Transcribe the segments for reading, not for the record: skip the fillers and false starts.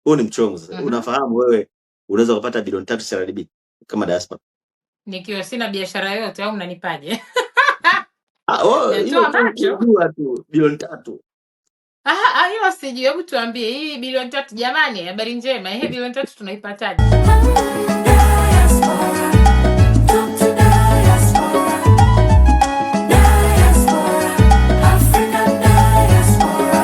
Huu ni mchongo sasa. Unafahamu wewe unaweza kupata bilioni 3 CRDB kama diaspora? Nikiwa sina biashara yoyote au mnanipaje? Ah, oh, hiyo Natoa tu macho. kujua tu bilioni 3. Ah, hiyo sijui. Hebu tuambie hii bilioni 3 jamani, habari njema. Hii bilioni 3 tunaipataje? Diaspora, talk to diaspora, diaspora, African diaspora.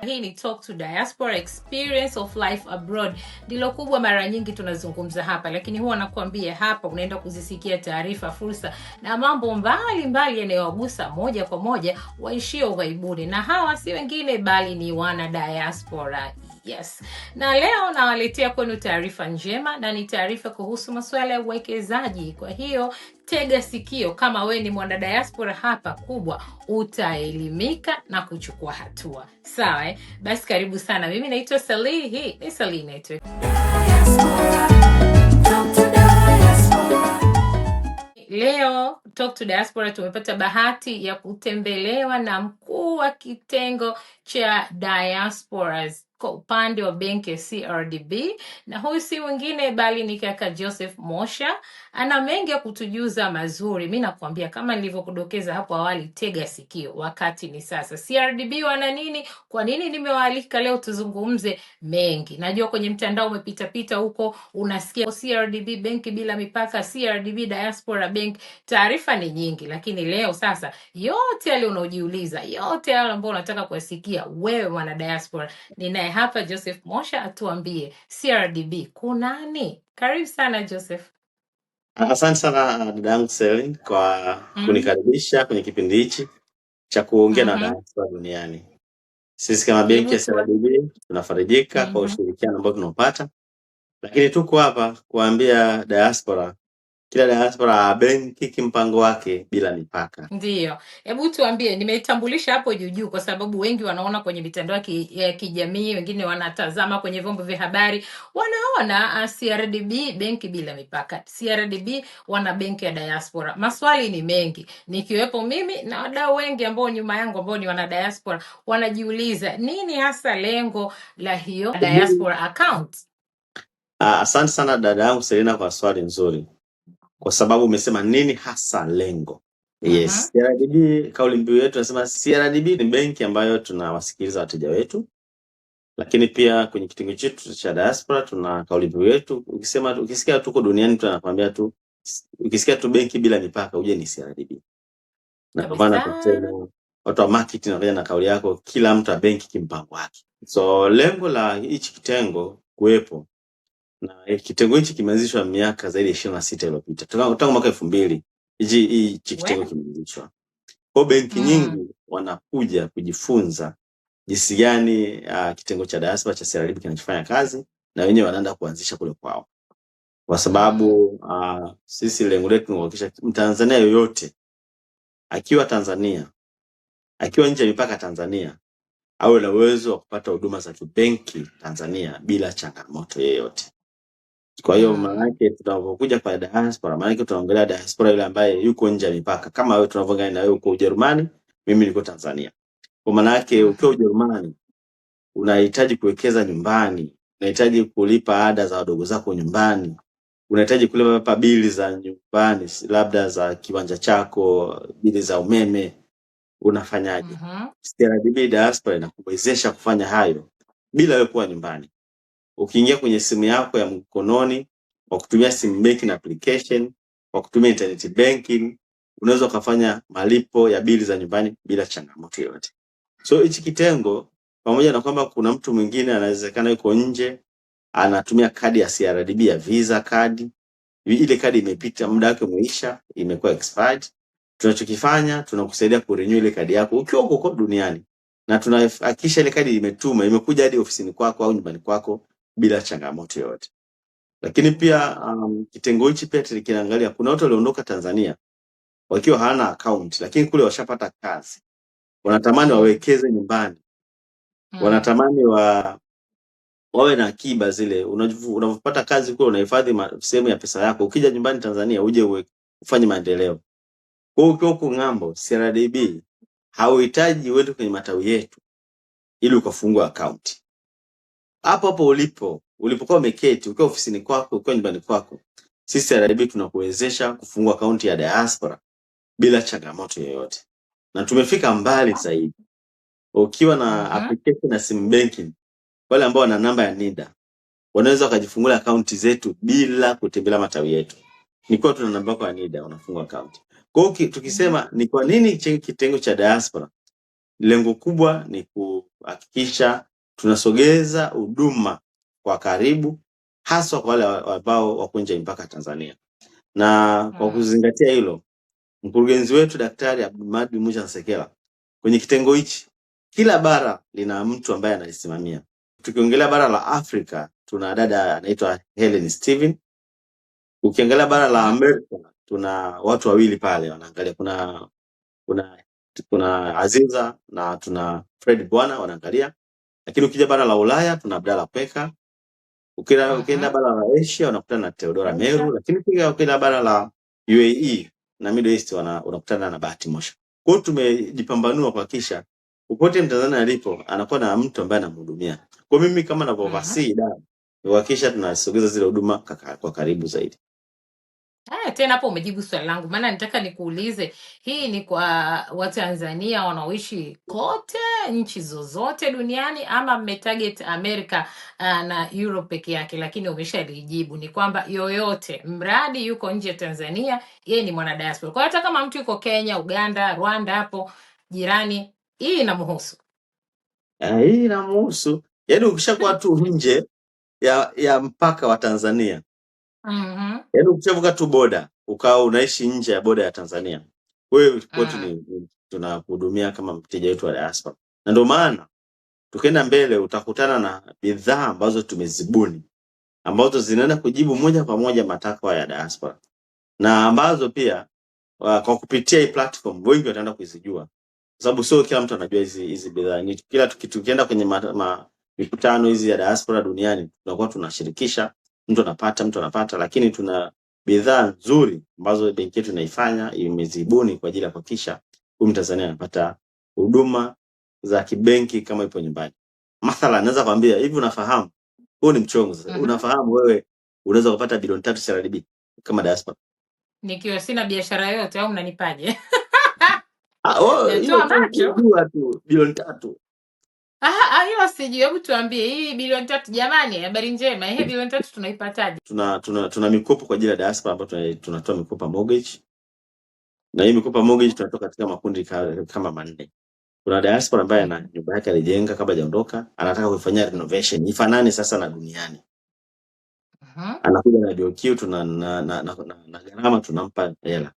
Hii ni Talk to Diaspora, Experience of Life Abroad. Ndilo kubwa mara nyingi tunazungumza hapa, lakini huwa nakuambia hapa unaenda kuzisikia taarifa, fursa na mambo mbalimbali yanayowagusa moja kwa moja waishio ughaibuni, na hawa si wengine bali ni wana diaspora. Yes. Na leo nawaletea kwenu taarifa njema na ni taarifa kuhusu masuala ya uwekezaji. Kwa hiyo tega sikio, kama we ni mwana diaspora hapa kubwa, utaelimika na kuchukua hatua. Sawa eh? Basi karibu sana. Mimi naitwa Salii, hii ni Salii Network. Diaspora, talk to diaspora. Leo Talk to Diaspora tumepata bahati ya kutembelewa na mkuu wa kitengo cha diasporas kwa upande wa benki ya CRDB, na huyu si mwingine bali ni kaka Joseph Mosha. Ana mengi ya kutujuza mazuri. Mi nakwambia kama nilivyokudokeza hapo awali, tega sikio, wakati ni sasa. CRDB wana nini? Kwa nini nimewaalika leo tuzungumze mengi? Najua kwenye mtandao umepitapita huko, unasikia CRDB benki bila mipaka, CRDB Diaspora Bank. Taarifa ni nyingi, lakini leo sasa yote yale unaojiuliza, yote yale ambayo unataka kuyasikia wewe mwana diaspora, ninaye hapa Joseph Mosha atuambie CRDB kunani. Karibu sana Joseph. Asante sana dada yangu Selin kwa kunikaribisha kwenye kipindi hichi cha kuongea na diaspora duniani. Sisi kama benki ya Hebu tuwa CRDB tunafarijika kwa ushirikiano ambao tunaupata, lakini tuko hapa kuambia diaspora, kila diaspora benki kimpango wake bila mipaka. Ndiyo, hebu tuambie, nimeitambulisha hapo juu juu kwa sababu wengi wanaona kwenye mitandao ya kijamii, wengine wanatazama kwenye vyombo vya habari, wanaona CRDB benki bila mipaka, CRDB wana benki ya diaspora. Maswali ni mengi, nikiwepo mimi na wadau wengi ambao nyuma yangu ambao ni wana diaspora, wanajiuliza nini hasa lengo la hiyo diaspora account. Asante sana dada yangu Selina kwa swali nzuri, kwa sababu umesema nini hasa lengo. Yes, CRDB, kauli mbiu yetu tunasema CRDB ni benki ambayo tunawasikiliza wateja wetu, lakini pia kwenye kitengo chetu cha diaspora tuna kauli mbiu yetu. Ukisema, ukisikia tuko duniani, mtu anakuambia tu, ukisikia tu benki bila mipaka uje ni CRDB. Na ndio maana tunasema watu wa marketing wanakuja na kauli yako, kila mtu abenki kimpango wake. So lengo la hichi kitengo kuwepo, na kitengo hichi kimeanzishwa miaka zaidi ya 26 iliyopita, tangu mwaka 2000 hichi kitengo kimeanzishwa. Kwa benki nyingi wanakuja kujifunza jinsi gani kitengo cha diaspora cha CRDB kinachofanya kazi, na wenyewe wanaenda kuanzisha kule kwao, kwa sababu sisi lengo letu ni kuhakikisha Mtanzania yoyote akiwa Tanzania, akiwa nje ya mipaka Tanzania, awe na uwezo wa kupata huduma za kibenki Tanzania bila changamoto yoyote. Kwa hiyo maana yake tunapokuja kwa diaspora, maana yake tunaongelea diaspora yule ambaye yuko nje ya mipaka, kama wewe tunavyoongea na wewe uko Ujerumani, mimi niko Tanzania. Kwa maana yake ukiwa Ujerumani unahitaji kuwekeza nyumbani, unahitaji kulipa ada za wadogo zako nyumbani, unahitaji kulipa bili za nyumbani, labda za kiwanja chako, bili za umeme, unafanyaje? CRDB Diaspora inakuwezesha kufanya hayo bila wewe kuwa nyumbani. Ukiingia kwenye simu yako ya mkononi kwa kutumia sim banking application, kwa kutumia internet banking, unaweza ukafanya malipo ya bili za nyumbani bila changamoto yoyote. So hichi kitengo, pamoja na kwamba kuna mtu mwingine anawezekana yuko nje anatumia kadi ya CRDB ya Visa kadi, ile kadi imepita, muda wake umeisha, imekuwa expired. Tunachokifanya, tunakusaidia kurenew ile kadi yako ukiwa huko huko duniani, na tunahakikisha ile kadi imetuma, imekuja hadi ofisini kwako au nyumbani kwako bila changamoto yoyote. Lakini pia kitengo hichi pia kinaangalia, kuna watu waliondoka Tanzania wakiwa hawana account, lakini kule washapata kazi, wanatamani wawekeze nyumbani, wanatamani wawe na akiba zile. Unavyopata kazi kule unahifadhi sehemu ya pesa yako, ukija nyumbani Tanzania uje ufanye maendeleo. Kwa hiyo ukiwa huko ng'ambo, CRDB Hauhitaji uende kwenye matawi yetu ili ukafungua akaunti. Hapo hapo ulipo, ulipokuwa umeketi, ukiwa ofisini kwako, ukiwa nyumbani kwako, sisi CRDB tunakuwezesha kufungua akaunti ya diaspora bila changamoto yoyote, na tumefika mbali zaidi. Ukiwa na application ya sim banking, wale ambao wana namba ya NIDA wanaweza wakajifungulia akaunti zetu bila kutembelea matawi yetu. Ni kwa tuna namba yako ya NIDA unafungua akaunti. Kwa hiyo tukisema ni kwa nini kitengo cha diaspora, lengo kubwa ni kuhakikisha tunasogeza huduma kwa karibu, haswa kwa wale ambao wako nje ya mipaka ya Tanzania. Na kwa kuzingatia hilo, mkurugenzi wetu Daktari Abdulmajid Mucha Nsekela, kwenye kitengo hichi kila bara lina mtu ambaye analisimamia. Tukiongelea bara la Afrika tuna dada anaitwa Helen Steven. Ukiangalia bara la Amerika tuna watu wawili pale wanaangalia, kuna Aziza na tuna Fred Bwana wanaangalia. Lakini ukija bara la Ulaya tuna Abdalla Kweka. Ukienda bara la Asia unakutana na Theodora Asia. Meru, lakini pia ukienda bara la UAE na Middle East unakutana na Bahati Mosha. Kwa hiyo tumejipambanua kuhakikisha popote Mtanzania alipo anakuwa na mtu ambaye anamhudumia. Kwa mimi kama ninavyo-oversee idara ni kuhakikisha tunasogeza zile huduma kwa karibu zaidi. Haya, tena hapo umejibu swali langu, maana nitaka nikuulize, hii ni kwa Watanzania wanaoishi kote nchi zozote duniani ama mmetarget Amerika na Europe peke yake? Lakini umeshalijibu ni kwamba yoyote mradi yuko nje ya Tanzania, yeye ni mwana diaspora. Kwa hiyo hata kama mtu yuko Kenya, Uganda, Rwanda hapo jirani, hii inamhusu. Hii inamhusu. Yaani ukishakuwa tu nje ya mpaka wa Tanzania, yaani ukishavuka tu boda ukawa unaishi nje ya boda ya Tanzania, wewe kwetu ni tunakuhudumia kama mteja wetu wa diaspora. Na ndio maana tukienda mbele utakutana na bidhaa ambazo tumezibuni ambazo zinaenda kujibu moja kwa moja matakwa ya diaspora, na ambazo pia kwa kupitia hii platform wengi wataenda kuzijua, kwa sababu sio kila mtu anajua hizi bidhaa. Ni kila tukienda kwenye mikutano hizi ya diaspora duniani tunakuwa tunashirikisha, mtu anapata, mtu anapata, lakini tuna bidhaa nzuri ambazo benki yetu inaifanya, imezibuni kwa ajili ya kuhakikisha huyu Mtanzania anapata huduma za kibenki kama ipo nyumbani. Mathalan, naweza kwambia hivi, unafahamu huu ni mchongo sasa. Unafahamu wewe unaweza kupata bilioni 3 CRDB kama diaspora? Nikiwa sina biashara yoyote au mnanipaje? Oh, Natoa hiyo tu macho. kujua tu bilioni 3. Hiyo sijui. Hebu tuambie hii bilioni 3 jamani, habari njema. Hii bilioni 3 tunaipataje? Tuna mikopo kwa ajili ya diaspora ambayo tunatoa mikopo ya mortgage. Na hii mikopo ya mortgage tunatoa katika makundi kama manne. Kuna diaspora ambaye ana nyumba yake alijenga kabla hajaondoka, anataka kuifanyia renovation ifanane sasa na duniani. Anakuja na BOQ, tuna na gharama tunampa hela.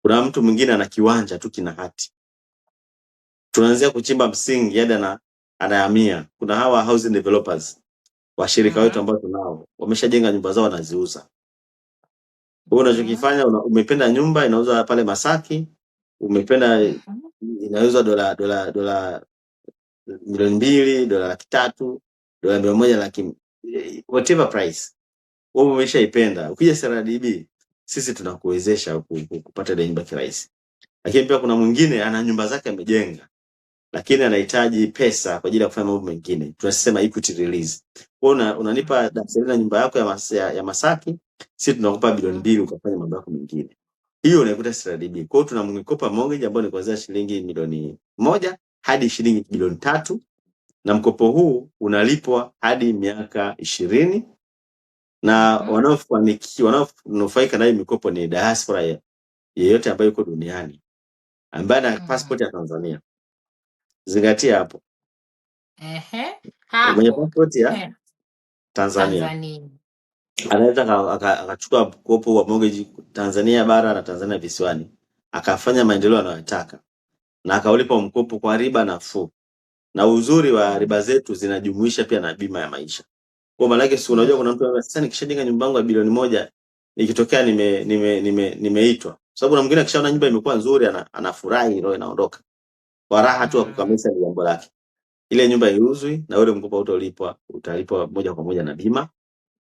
Kuna mtu mwingine ana kiwanja tu kina hati. Tunaanzia kuchimba msingi hadi anahamia. Kuna hawa housing developers, washirika wetu ambao tunao, wameshajenga nyumba zao wanaziuza. Wewe unachokifanya, umependa nyumba inauzwa pale Masaki, umependa inauzwa dola milioni mbili, dola laki tatu, dola milioni moja laki, whatever price. Wewe umeshaipenda. Ukija CRDB sisi tunakuwezesha kupata ile nyumba kirahisi. Lakini pia kuna mwingine ana nyumba zake amejenga, lakini anahitaji pesa kwa ajili ya kufanya mambo mengine. Tunasema equity release. Wewe unanipa Darselina nyumba yako ya Masaki, sisi tunakupa bilioni 2 ukafanya mambo yako mengine. Hiyo unaikuta CRDB. Kwa hiyo tuna mkopo mortgage ambao ni kuanzia shilingi milioni 1 hadi shilingi bilioni 3, na mkopo huu unalipwa hadi miaka 20, na wanaonufaika na hii mikopo ni diaspora yeyote ambayo yuko duniani ambaye ana passport ya Tanzania. Zingatia hapo. Mwenye Hapo. passport ya Tanzania. Tanzania. Anaweza akachukua mkopo wa mortgage Tanzania bara na Tanzania visiwani, akafanya maendeleo anayotaka na akaulipa mkopo kwa riba nafuu. Na uzuri wa riba zetu zinajumuisha pia na bima ya maisha. Kwa maana yake si unajua kuna mtu anasema sasa nikishajenga nyumba yangu ya bilioni 1 nikitokea nimeitwa. Kwa sababu kuna mwingine akishaona nyumba imekuwa nzuri anafurahi, roho inaondoka. Kwa raha tu ya kukamilisha jambo lake. Ile nyumba iuzwi na ule mkopo hautalipwa, utalipwa moja kwa moja na bima,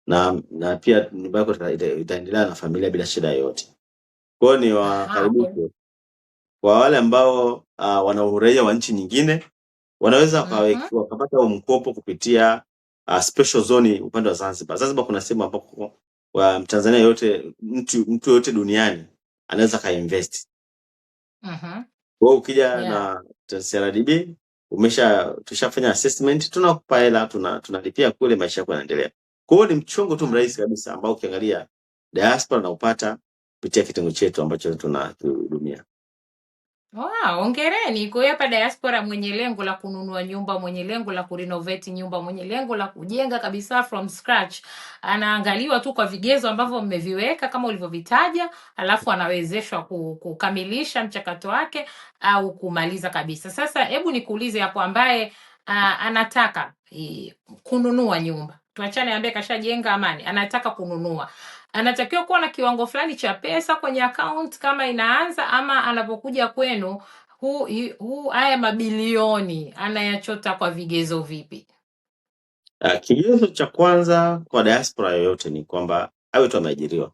na pia nyumba yako itaendelea na familia bila shida yoyote. Kwa hiyo ni wakaribishe. Kwa wale ambao wana uraia wa nchi nyingine wanaweza wakapata huo mkopo kupitia special zone upande wa Zanzibar. Zanzibar kuna sehemu ambako wa Mtanzania yote mtu yote duniani anaweza kainvest. Kwa hiyo ukija na CRDB umesha tushafanya assessment, tunakupa hela, tunalipia kule, maisha yako yanaendelea. Kwa hiyo ni mchongo tu mrahisi kabisa ambao ukiangalia diaspora naupata kupitia kitengo chetu ambacho tunakihudumia. Wow, hongereni. Kwa hiyo hapa diaspora mwenye lengo la kununua nyumba, mwenye lengo la kurenovate nyumba, mwenye lengo la kujenga kabisa from scratch, anaangaliwa tu kwa vigezo ambavyo mmeviweka kama ulivyovitaja, alafu anawezeshwa kukamilisha mchakato wake au kumaliza kabisa. Sasa hebu nikuulize hapo, ambaye anataka kununua nyumba, tuachane ambaye kashajenga Amani, anataka kununua anatakiwa kuwa na kiwango fulani cha pesa kwenye account kama inaanza ama anapokuja kwenu, hu haya mabilioni anayachota kwa vigezo vipi? Kigezo cha kwanza kwa diaspora yoyote ni kwamba awe tu ameajiriwa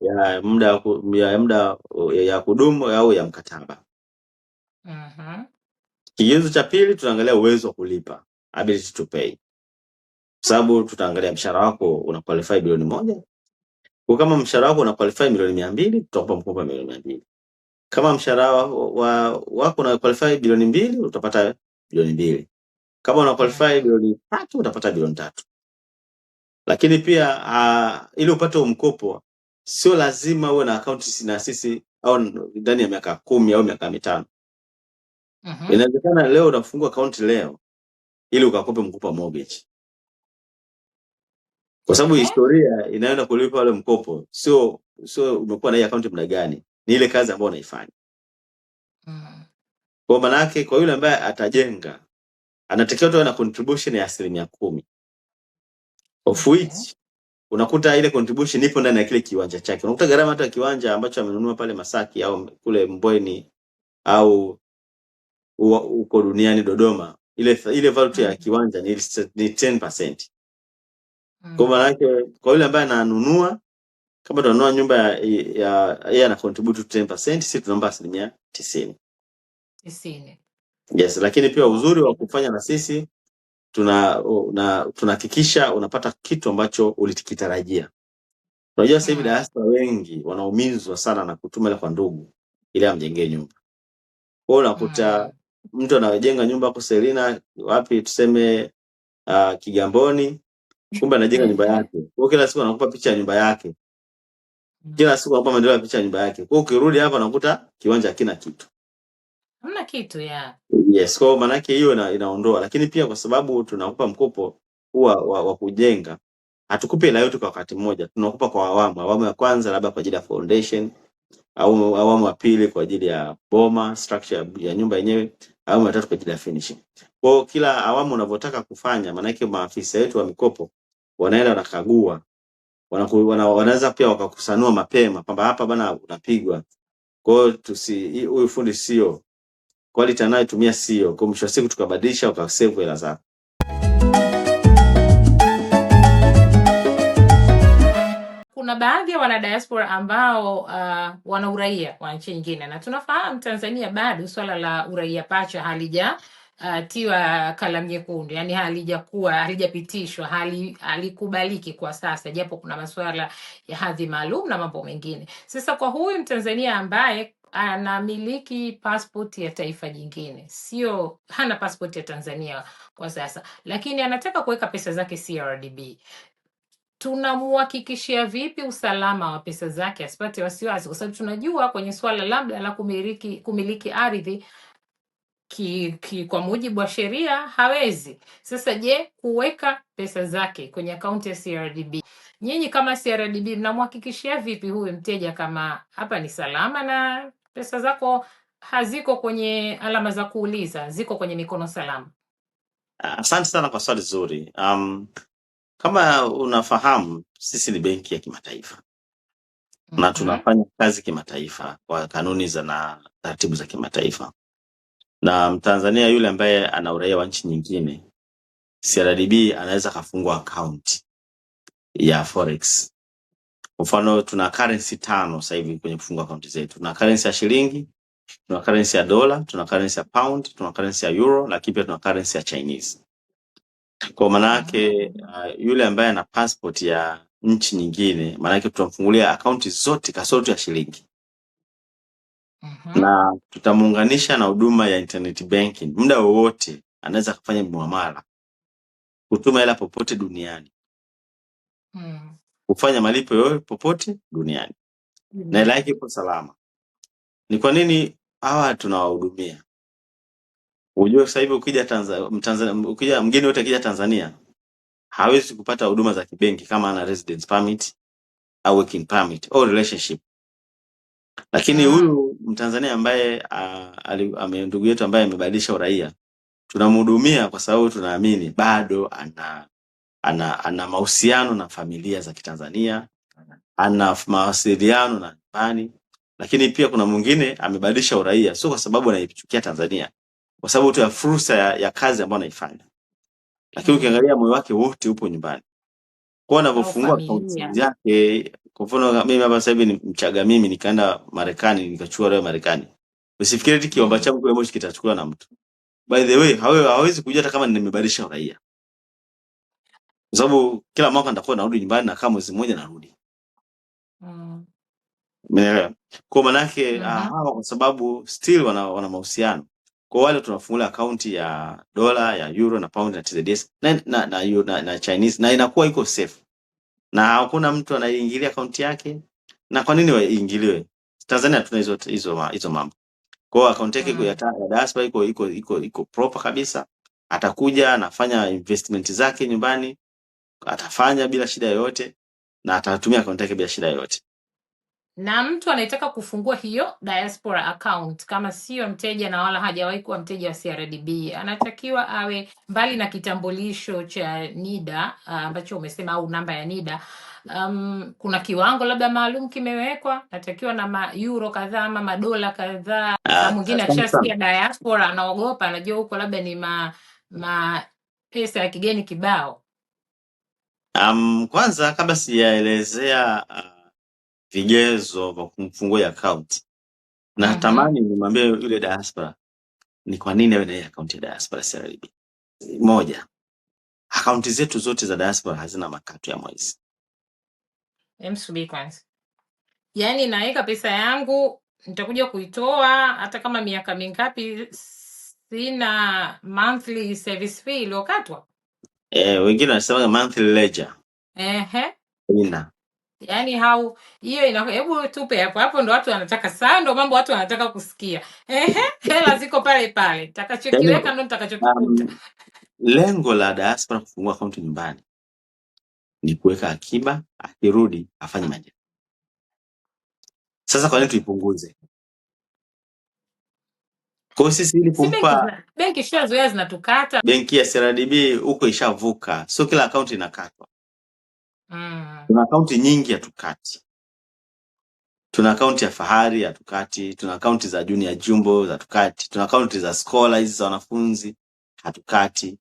ya muda ya muda ya kudumu au ya mkataba. Kigezo cha pili tunaangalia uwezo wa kulipa, ability to pay, kwa sababu tutaangalia mshahara wako una qualify bilioni 1. Kwa kama mshahara wako una qualify milioni 200, tutakupa mkopo wa milioni 200. Kama mshahara wako una qualify bilioni 2, utapata bilioni 2. Kama una qualify bilioni 3, utapata bilioni 3. Lakini pia ili upate huo mkopo sio lazima uwe na akaunti na sisi au ndani ya miaka 10 au miaka 5. Inawezekana leo unafungua akaunti leo ili ukakope mkopo wa mortgage, kwa sababu historia inaenda kulipa ule mkopo, sio umekuwa na hii akaunti muda gani, ni ile kazi ambayo unaifanya. Kwa maana yake, kwa yule ambaye atajenga anatakiwa tu awe na contribution ya 10%, of which unakuta ile contribution ipo ndani ya kile kiwanja chake. Unakuta gharama hata ya kiwanja ambacho amenunua pale Masaki au kule Mbweni au huko duniani Dodoma, ile value ya kiwanja ni 10%. Kwa maana yake, kwa yule ambaye ananunua, kama tunanunua nyumba ya yeye ana contribute 10%, sisi tunaomba 90%. 90. Yes, lakini pia uzuri wa kufanya na sisi tunahakikisha unapata kitu ambacho ulikitarajia. Unajua sasa hivi diaspora wengi wanaumizwa sana na kutuma hela kwa ndugu ili amjengee nyumba. Kwa hiyo unakuta mtu anajenga nyumba hapo Selina wapi tuseme Kigamboni, kumbe anajenga nyumba yake. Kwa hiyo kila siku anakupa picha ya nyumba yake. Kila siku anakupa maendeleo ya picha ya nyumba yake. Kwa hiyo ukirudi hapa unakuta kiwanja hakina kitu. Hamna kitu ya. Yes, kwa hiyo maana yake hiyo inaondoa, lakini pia kwa sababu tunakupa mkopo huwa wa kujenga, hatukupi hela yote kwa wakati mmoja, tunakupa kwa awamu. Awamu ya kwanza labda kwa ajili ya foundation, au awamu ya pili kwa ajili ya boma structure ya nyumba yenyewe, awamu ya tatu kwa ajili ya finishing. Kwa hiyo kila awamu unavyotaka kufanya, maana yake maafisa wetu wa mikopo wanaenda wanakagua, wanaweza pia wakakusanua mapema kwamba hapa bana unapigwa. Kwa hiyo huyu fundi sio quality anayotumia sio, kwa mwisho wa siku tukabadilisha ukasave hela zako. Kuna baadhi ya wanadiaspora ambao wana uraia wa nchi nyingine, na tunafahamu Tanzania bado swala la uraia pacha halija tiwa kalamu nyekundu, yani halijakuwa halijapitishwa, halikubaliki kwa sasa, japo kuna masuala ya hadhi maalum na mambo mengine. Sasa kwa huyu Mtanzania ambaye anamiliki passport ya taifa jingine, sio hana passport ya Tanzania kwa sasa, lakini anataka kuweka pesa zake CRDB, tunamuhakikishia vipi usalama wa pesa zake asipate wasiwasi? Kwa sababu tunajua kwenye swala labda la kumiliki ardhi kwa mujibu wa sheria hawezi. Sasa je, kuweka pesa zake kwenye akaunti ya CRDB, nyinyi kama CRDB mnamhakikishia vipi huyu mteja kama hapa ni salama na pesa zako haziko kwenye alama za kuuliza, ziko kwenye mikono salama? Asante sana kwa swali zuri. Kama unafahamu sisi ni benki ya kimataifa na tunafanya kazi kimataifa kwa kanuni za na taratibu za kimataifa, na Mtanzania yule ambaye ana uraia wa nchi nyingine, CRDB anaweza akafungua akaunti ya forex. Kwa mfano tuna currency tano sasa hivi kwenye kufungua akaunti zetu. Tuna currency ya shilingi, tuna currency ya dola, tuna currency ya pound, tuna currency ya euro, lakini pia tuna currency ya Chinese. Kwa maana yake yule ambaye ana passport ya nchi nyingine, maana yake tutamfungulia akaunti zote kasoro tu ya shilingi na tutamuunganisha na huduma ya internet banking. Muda wowote anaweza kufanya muamala, kutuma hela popote duniani, kufanya malipo yoyote popote duniani, na hela yake Duniani. ipo salama. Ni kwa nini hawa tunawahudumia? Unajua sasa hivi ukija Tanzania, Mtanzania, ukija mgeni yote akija Tanzania hawezi kupata huduma za kibenki kama ana residence permit au working permit au relationship. Lakini huyu Mtanzania ambaye ndugu yetu ambaye amebadilisha uraia tunamhudumia kwa sababu tunaamini bado ana mahusiano na familia za Kitanzania, ana mawasiliano na nyumbani. Lakini pia kuna mwingine amebadilisha uraia sio kwa sababu anaichukia Tanzania, kwa sababu tu ya fursa ya kazi ambayo anaifanya, lakini ukiangalia moyo wake wote upo nyumbani. Kwa Au anavyofungua akaunti familia. yake, kwa mfano mimi hapa sasa hivi ni Mchaga, mimi nikaenda Marekani nikachukua raia Marekani, usifikiri eti kiwamba changu kule Moshi kitachukuliwa na mtu. By the way, hawezi kujua hata kama nimebadilisha uraia, kwa sababu kila mwaka nitakuwa narudi nyumbani na kama mwezi mmoja narudi. Umeelewa? Kwa manake hawa kwa sababu still wana mahusiano. Kwa wale tunafungula akaunti ya dola, ya euro na pound na TZS na Chinese na inakuwa iko safe. Na hakuna mtu anaingilia akaunti yake. Na kwa nini waingiliwe? Tanzania tuna hizo mambo. Kwa hiyo akaunti yake iko ya diaspora iko proper kabisa. Atakuja anafanya investment zake nyumbani, atafanya bila shida yoyote na atatumia akaunti yake bila shida yoyote. Na mtu anayetaka kufungua hiyo diaspora account kama sio mteja na wala hajawahi kuwa mteja wa CRDB, anatakiwa awe mbali na kitambulisho cha NIDA ambacho umesema au namba ya NIDA, kuna kiwango labda maalum kimewekwa, natakiwa na ma euro kadhaa ama madola kadhaa. Saa mwingine Asante sana. akishasikia diaspora anaogopa, anajua huko labda ni ma pesa ya kigeni kibao. Kwanza kabla sijaelezea vigezo vya kumfungua akaunti, natamani nimwambie yule diaspora ni kwa nini awe na hii akaunti ya diaspora CRDB. Moja, akaunti zetu zote za diaspora hazina makato ya mwezi. Msubiri kwanza. Yaani naweka pesa yangu nitakuja kuitoa hata kama miaka mingapi, sina monthly service fee iliyokatwa. Wengine wanasema monthly ledger. Ina. Yaani hau hiyo ina, hebu tupe hapo hapo, ndo watu wanataka sana, ndo mambo watu wanataka kusikia. Ehe, hela ziko pale pale, nitakachokiweka ndo nitakachokikuta. Lengo la diaspora kufungua akaunti nyumbani ni kuweka akiba, akirudi afanye maendeleo. Sasa kwa nini tuipunguze? Kwa hiyo sisi ili Si benki kumpa benki shazoea zinatukata. Benki ya CRDB huko ishavuka, sio kila akaunti inakatwa. Tuna akaunti nyingi hatukati. Tuna akaunti ya fahari hatukati, tuna akaunti za junior jumbo hatukati, tuna akaunti za scholar hizi za wanafunzi hatukati,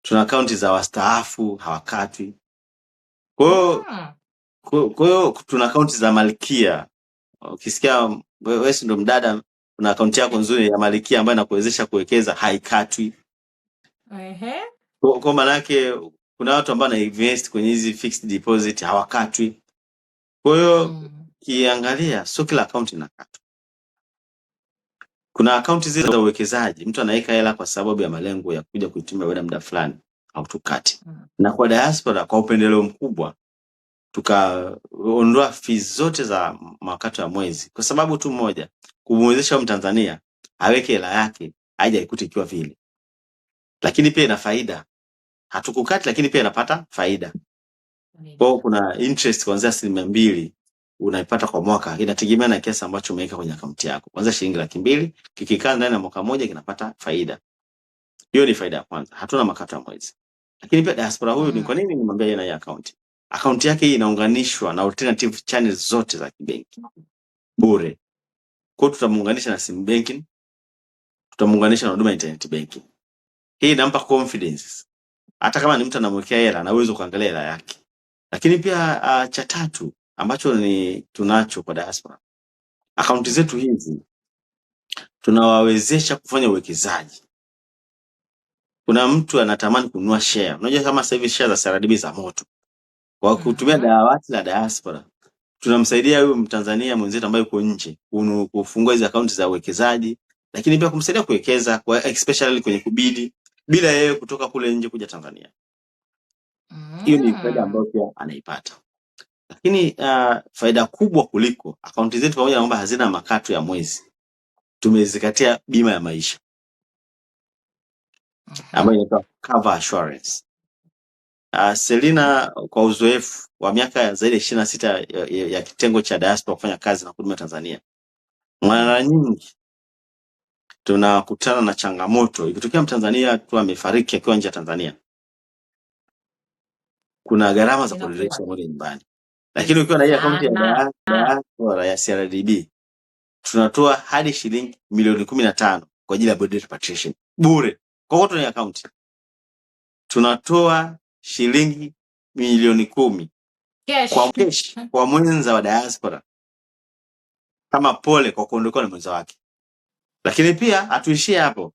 tuna akaunti za wastaafu hawakatwi. Kwa hiyo tuna akaunti za malkia. Ukisikia wewe si ndo mdada, una akaunti yako nzuri ya malkia ambayo inakuwezesha kuwekeza, haikatwi. Kwa maana yake kuna watu ambao wana invest kwenye hizi fixed deposit hawakatwi. Kwa hiyo ukiangalia sio kila akaunti inakatwa. Kuna akaunti zile za uwekezaji, mtu anaweka hela kwa sababu ya malengo ya kuja kuitumia baada ya muda fulani, hautukati. Na kwa diaspora kwa upendeleo mkubwa tukaondoa fees zote za makato ya mwezi kwa sababu tu moja, kumwezesha Mtanzania aweke hela yake aje aikute ikiwa vile. Lakini pia ina faida. Hatukukati, lakini pia inapata faida. Kwa hiyo kuna interest kuanzia 2% unaipata kwa mwaka, inategemea na kiasi ambacho umeweka kwenye akaunti yako. Kuanzia shilingi 200,000, kikikaa ndani ya mwaka mmoja kinapata faida. Hiyo ni faida ya kwanza. Hatuna makato ya mwezi. Lakini pia diaspora huyu ni kwa nini nimwambia yeye na hii akaunti? Akaunti yake hii inaunganishwa na alternative channels zote za kibenki bure. Kwa hiyo tutamuunganisha na sim banking, tutamuunganisha na huduma ya internet banking. Hii inampa confidence. Hata kama ni mtu anamwekea hela, ana uwezo kuangalia hela yake. Lakini pia cha tatu, ambacho ni tunacho kwa diaspora, akaunti zetu hizi tunawawezesha kufanya uwekezaji. Kuna mtu anatamani kununua share. Unajua kama sasa hivi share za CRDB za moto. Kwa kutumia dawati la diaspora tunamsaidia huyu Mtanzania mwenzetu ambaye yuko nje kufungua hizi akaunti za uwekezaji, lakini pia kumsaidia kuwekeza kwa especially kwenye kubidi bila yeye kutoka kule nje kuja Tanzania. Hiyo ni faida ambayo pia anaipata. Lakini faida kubwa kuliko akaunti zetu, pamoja na kwamba hazina makato ya mwezi, tumezikatia bima ya maisha ambayo inaitwa cover assurance. Selina, kwa uzoefu wa miaka zaidi ya 26 ya kitengo cha diaspora kufanya kazi na huduma Tanzania, mara nyingi tunakutana na changamoto ikitokea Mtanzania tu amefariki akiwa nje ya Tanzania, kuna gharama za Inakuwa kurejesha mwili nyumbani. Lakini ukiwa na hii akaunti ya sana diaspora ya CRDB tunatoa hadi shilingi milioni 15 kwa ajili ya body repatriation bure. Kwa hiyo tuna akaunti tunatoa shilingi milioni 10 cash. kwa cash kwa mwenza wa diaspora kama pole kwa kuondokewa na mwenza wake. Lakini pia hatuishie hapo.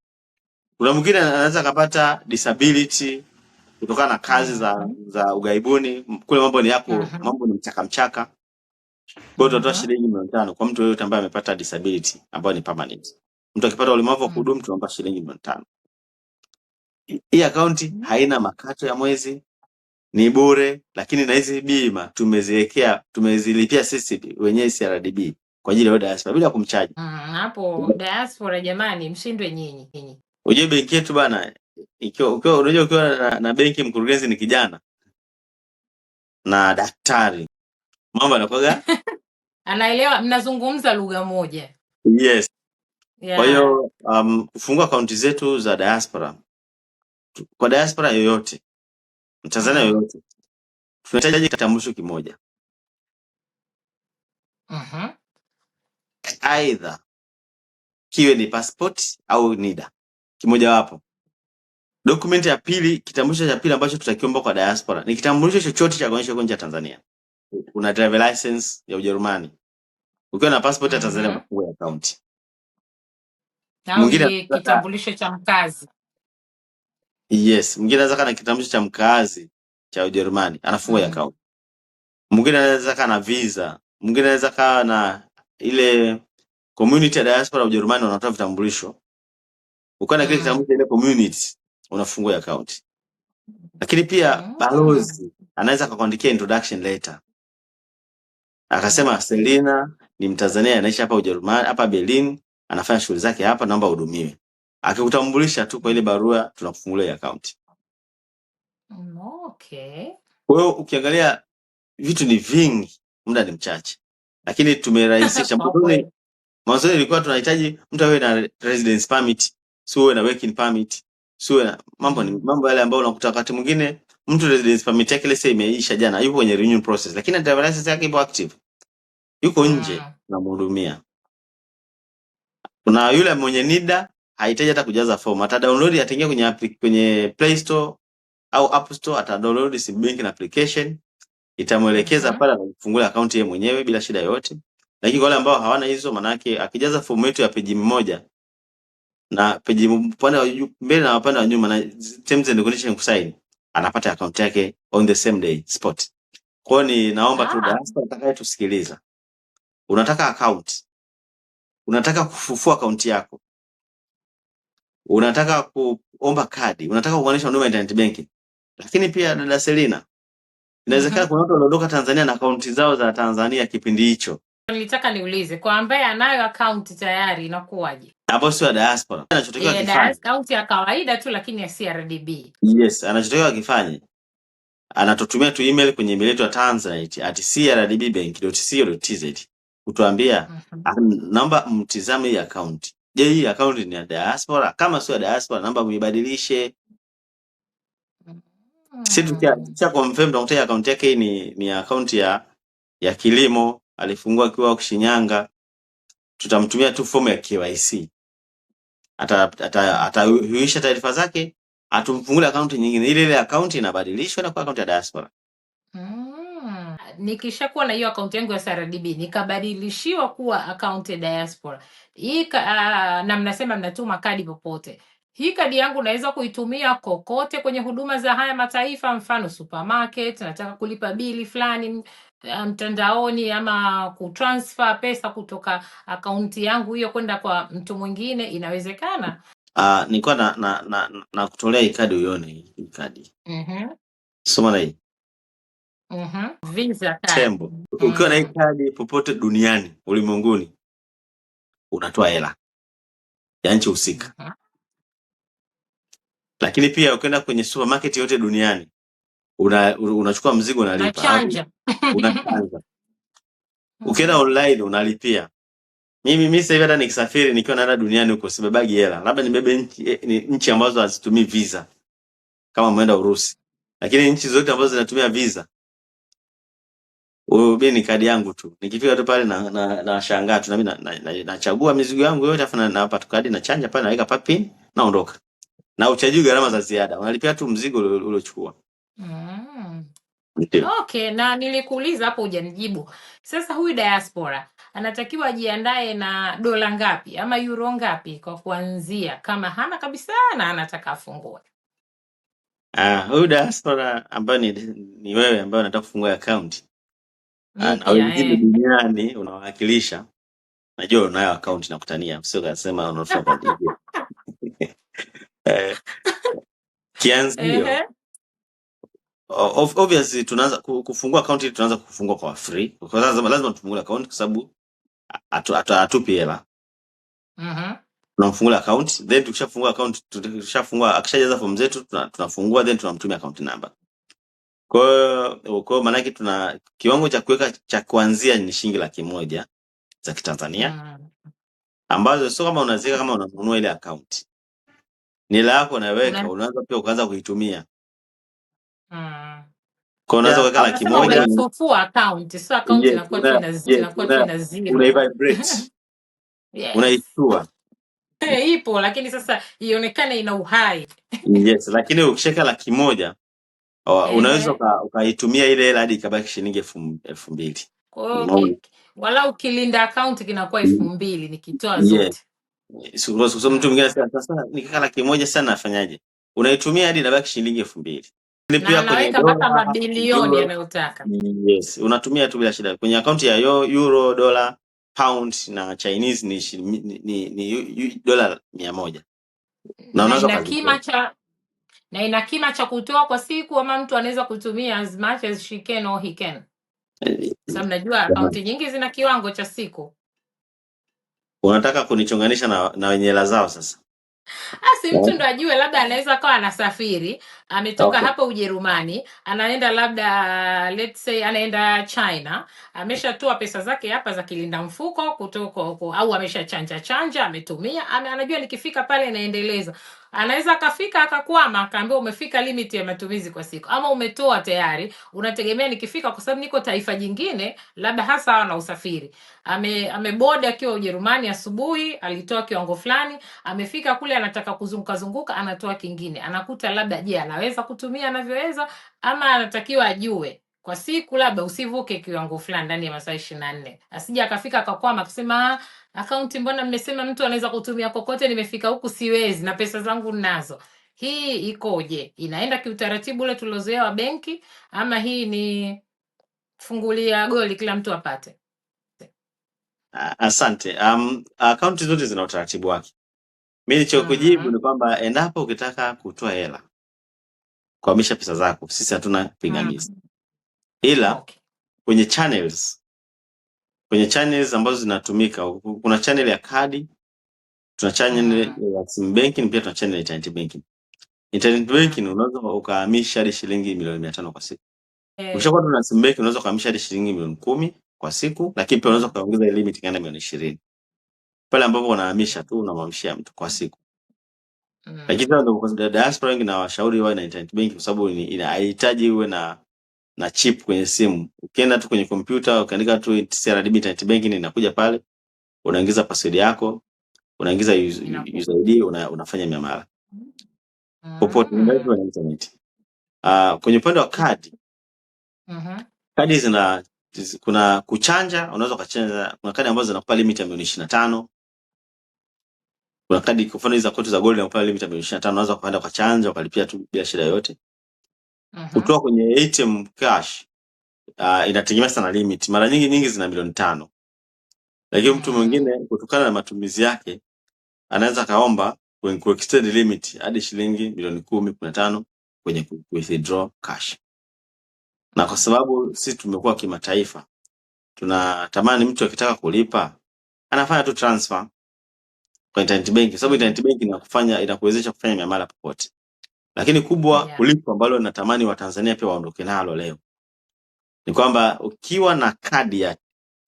Kuna mwingine anaweza akapata disability kutokana na kazi za ughaibuni kule, mambo ni yako, mambo ni mchaka mchaka. Kwa hiyo tunatoa shilingi milioni 5 kwa mtu yeyote ambaye amepata disability ambayo ni permanent. Mtu akipata ulemavu wa kudumu tunampa shilingi milioni 5. Hii akaunti haina makato ya mwezi, ni bure, lakini na hizi bima tumeziwekea, tumezilipia sisi wenyewe CRDB kwa ajili ya diaspora bila kumchaji. Hapo diaspora jamani, mshindwe nyinyi. Unajua benki yetu bana, ikiwa ukiwa unajua ukiwa na benki mkurugenzi ni kijana na daktari, mambo yanakuwa Anaelewa, mnazungumza lugha moja. yes. Kwa hiyo kufungua akaunti zetu za diaspora kwa diaspora yoyote, Mtanzania yoyote, tunahitaji kitambulisho kimoja. Aidha kiwe ni passport au NIDA, kimoja wapo. Document ya pili, kitambulisho cha pili ambacho tutakiomba kwa diaspora ni kitambulisho chochote cha kuonyesha uko nje ya Tanzania. Una driver license ya Ujerumani, ukiwa na passport ya Tanzania unafungua account. Au Mwingine kitambulisho cha mkazi. Yes, mwingine anaweza kana kitambulisho cha mkazi cha Ujerumani, anafungua account. Mwingine anaweza kana visa, mwingine anaweza kana na ile community ya diaspora ya Ujerumani wanatoa vitambulisho. Ukiwa na kile kitambulisho ile community unafungua account. Lakini pia balozi anaweza akakuandikia introduction letter. Akasema Selina ni Mtanzania anaishi hapa Ujerumani, hapa Berlin, anafanya shughuli zake hapa, naomba uhudumiwe. Akikutambulisha tu kwa ile barua tunakufungulia account. Kwa hiyo ukiangalia vitu ni vingi, muda ni mchache. Lakini tumerahisisha. Mwanzoni ilikuwa tunahitaji mtu awe na residence permit, si uwe na working permit, si uwe na mambo ni mambo yale ambayo unakuta wakati mwingine mtu residence permit yake lese imeisha jana, yupo kwenye renewal process, lakini driver license yake ipo active. Yuko nje tunamhudumia. Kuna yule mwenye NIDA hahitaji hata kujaza form, ata download, ataingia kwenye Play Store au App Store, ata download sim banking application, itamuelekeza pale atafungulia akaunti yeye mwenyewe bila shida yoyote. Lakini kwa wale ambao hawana hizo, manake akijaza fomu yetu ya peji moja na peji upande wa juu mbele na upande wa nyuma na terms and conditions kusign, anapata akaunti yake on the same day spot. Kwa hiyo ni naomba tu diaspora atakayetusikiliza, unataka account, unataka kufufua akaunti yako, unataka kuomba kadi, unataka kuunganisha huduma ya internet banking. Lakini pia dada Selina, inawezekana kuna watu waliondoka Tanzania na akaunti zao za Tanzania kipindi hicho. Nilitaka niulize kwa ambaye anayo akaunti tayari inakuwaje? Hapo sio diaspora. Anachotakiwa kifanye. Akaunti ya kawaida tu lakini ya CRDB. Yes, anachotakiwa kifanye. Anatutumia tu email kwenye email yetu ya tanzanite at c r d b bank dot co dot t z kutuambia, naomba mtizame hii account. Je, hii account ni ya diaspora? Kama sio ya diaspora, naomba muibadilishe. Sisi tukisha confirm tunakuta account yake ni account ya kilimo, alifungua akiwa Shinyanga. Tutamtumia tu fomu ya KYC. Atahuisha taarifa zake, atumfungulie account nyingine. Ile ile account inabadilishwa na kuwa account ya diaspora. Nikishakuwa na hiyo akaunti yangu ya CRDB nikabadilishiwa kuwa akaunti ya diaspora hii na mnasema mnatuma kadi popote. Hii kadi yangu naweza kuitumia kokote kwenye huduma za haya mataifa, mfano supermarket, nataka kulipa bili fulani mtandaoni ama kutransfer pesa kutoka akaunti yangu hiyo kwenda kwa mtu mwingine, inawezekana? Nilikuwa na kutolea hii kadi uione hii kadi. Soma na hii. Visa card. Tembo. Ukiwa na hii kadi popote duniani, ulimwenguni, unatoa hela ya nchi husika. Lakini pia ukienda kwenye supermarket yote duniani, unachukua mzigo unalipa. Unachanja. Unachanja. Ukienda online unalipia. Mimi sasa hivi hata nikisafiri nikiwa naenda duniani huko sibebagi hela. Labda nibebe nchi ambazo hazitumii visa kama umeenda Urusi. Lakini nchi zote ambazo zinatumia visa, mimi ni kadi yangu tu. Nikifika tu pale na shangaa tu na mimi nachagua mizigo yangu yote afa nawapa tu kadi, nachanja pale, naweka pa pin, naondoka. Na uchajiwi gharama za ziada. Unalipia tu mzigo uliochukua. Ndio. Okay, na nilikuuliza hapo hujanijibu. Sasa huyu diaspora anatakiwa ajiandae na dola ngapi ama euro ngapi kwa kuanzia, kama hana kabisa na anataka afungue? Huyu diaspora ambaye ni wewe ambaye unataka kufungua account. Na Mpya, wengine eh. duniani unawakilisha. Najua unayo account na kutania, sio kasema unafaa kwa ajili. Kianzio. Obviously tunaanza kufungua account, tunaanza kufungua kwa free. Kwa sababu lazima tufungue account kwa sababu hatupi hela. Tunamfungua account, then tukishafungua account, tukishafungua, akishajaza form zetu, tunafungua, then tunamtumia account number. Kwa hiyo maana yake tuna kiwango cha kuweka cha kuanzia ni shilingi 100,000 za Kitanzania. Ambazo sio kama unaziweka kama unanunua ile account. Ni hela yako unaweka, unaweza pia ukaanza kuitumia. Kwa unaweza kuweka laki Unasema moja. unaifufua account, sio account Yes, inakuwa tu inakuwa tu ina zero. Unaivibrate. Unaishtua. Ipo lakini sasa ionekane ina uhai. Yes, lakini ukisheka 100,000, unaweza ukaitumia ile hela hadi ikabaki shilingi 2,000. Kwa hiyo Unaona? walau ukilinda account kinakuwa 2,000 nikitoa zote. So mtu mwingine anasema sasa nikikaa 100,000 sana nafanyaje? Unaitumia hadi inabaki shilingi 2,000. Ni Na pia kwenye anaweka mpaka dola, mabilioni euro. anayotaka. Yes, unatumia tu bila shida. Kwenye akaunti ya euro, dollar, pound na Chinese ni dola 100. Na Na unaweza ina ukazitoa. kima cha, na ina kima cha kutoa kwa siku ama mtu anaweza kutumia as much as she can or he can. Sababu najua akaunti nyingi zina kiwango cha siku. Unataka kunichonganisha na wenye hela zao sasa? Asi mtu ndo ajue labda anaweza akawa anasafiri, ametoka hapa Ujerumani, anaenda labda let's say anaenda China, ameshatoa pesa zake hapa za kilinda mfuko kutoka huko au ameshachanja chanja, ametumia, anajua nikifika pale naendeleza. Anaweza akafika akakwama, akaambiwa umefika limit ya matumizi kwa siku ama umetoa tayari, unategemea nikifika kwa sababu niko taifa jingine, labda hasa hawa na usafiri. Ameboda akiwa Ujerumani asubuhi, alitoa kiwango fulani, amefika kule anataka kuzunguka zunguka, anatoa kingine. Anakuta labda je, anaweza kutumia anavyoweza ama anatakiwa ajue kwa siku labda usivuke kiwango fulani ndani ya masaa 24. Asije akafika akakwama akasema, akaunti mbona mmesema mtu anaweza kutumia kokote, nimefika huku siwezi na pesa zangu ninazo. Hii ikoje? Inaenda kiutaratibu ule tuliozoea wa benki ama hii ni fungulia goli kila mtu apate? Asante. Akaunti zote zina utaratibu wake. Mimi nilichokujibu ni kwamba endapo ukitaka kutoa hela, kuhamisha pesa zako, sisi hatuna pingamizi. Ila kwenye channels ambazo zinatumika, kuna channel ya kadi, tuna channel ya sim banking, pia tuna channel ya internet banking. Internet banking unaweza ukahamisha hadi shilingi milioni 500 kwa siku. Ukishakuwa na sim banking unaweza ukahamisha hadi shilingi milioni 10 kwa siku, lakini pia unaweza ukaongeza limit ikaenda milioni 20. Pale ambapo unahamisha tu unamhamishia mtu kwa siku. Lakini sasa ndio kwa sababu diaspora wengi na washauri wawe na internet banking kwa sababu haihitaji uwe na chip kwenye simu. Ukienda tu kwenye kompyuta ukaandika tu CRDB internet banking inakuja pale, unaingiza password yako, unaingiza user ID, unafanya miamala. Popote unaenda na internet. Kwenye upande wa kadi, kadi zina Kuna kuchanja, unaweza ukachanja. Kuna kadi ambazo zinakupa limit ya milioni 25. Kuna kadi, kwa mfano hizi za kwetu za gold, inakupa limit ya milioni 25, unaweza ukaenda ukachanja ukalipia tu bila shida yoyote. Kutoa kwenye ATM cash inategemea sana limit. Mara nyingi nyingi zina milioni 5, lakini mtu mwingine kutokana na matumizi yake anaweza kaomba ku extend limit hadi shilingi milioni 10, 15 kwenye withdraw cash. Na kwa sababu sisi tumekuwa kimataifa, tunatamani mtu akitaka kulipa anafanya tu transfer kwa internet bank, kwa sababu internet bank inakuwezesha kufanya miamala popote. Lakini kubwa kuliko ambalo natamani Watanzania pia waondoke nalo leo ni kwamba ukiwa na kadi ya